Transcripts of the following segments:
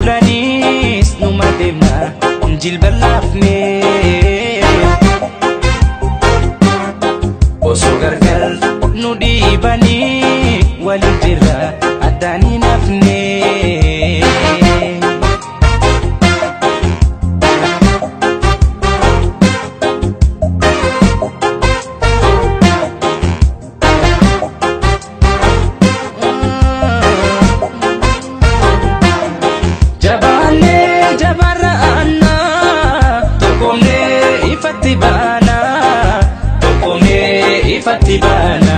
duulanis numa deemna jilba laafne. Osoo gargar nu dhiibanii waliin jirra addaan hin hafne. Jabaannee jabaarra aanna, tokkoomnee ifatti baana, tokkoomnee ifatti baana.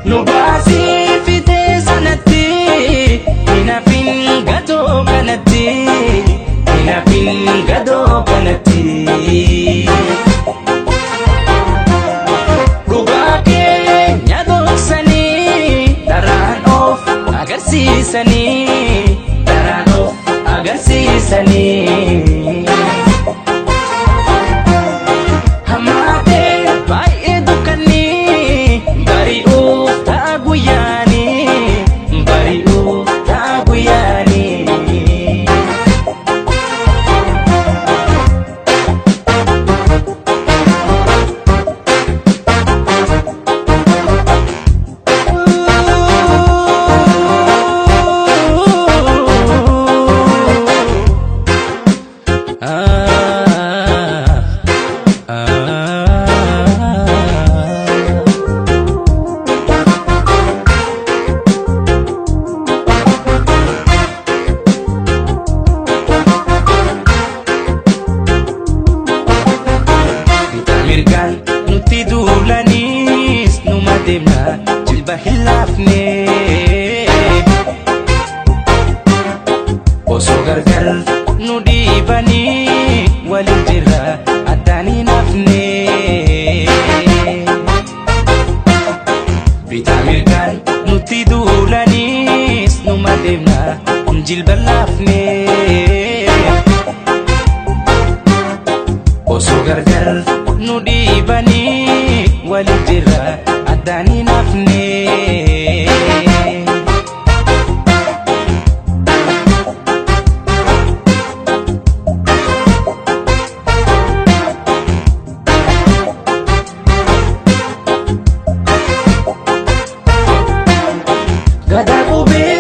Nu baasii fitee sanatti, hin hafin gadoo kanatti, hin hafin gadoo kanatti. Dhugaa keenya dhoksanii, dharaan of agarsiisanii, dharaan of agarsiisanii. Hammaatee baay'ee dukkannii, bari'uuf ta'a guyyaanii, bari'uuf ta'a guyyaanii. Ah, ah. Bitaa mirgaan nutti duulanis numa deemna jilba hin laafne. Osoo gargar nu dhiibanii waliin jirra addaan hin hafne. Bitaa mirgaan nutti duulanis numa deemna jilba laafne. Osoo gargar nu dhiibanii waliin jirra addaan hin hafne. Gadaa qubee.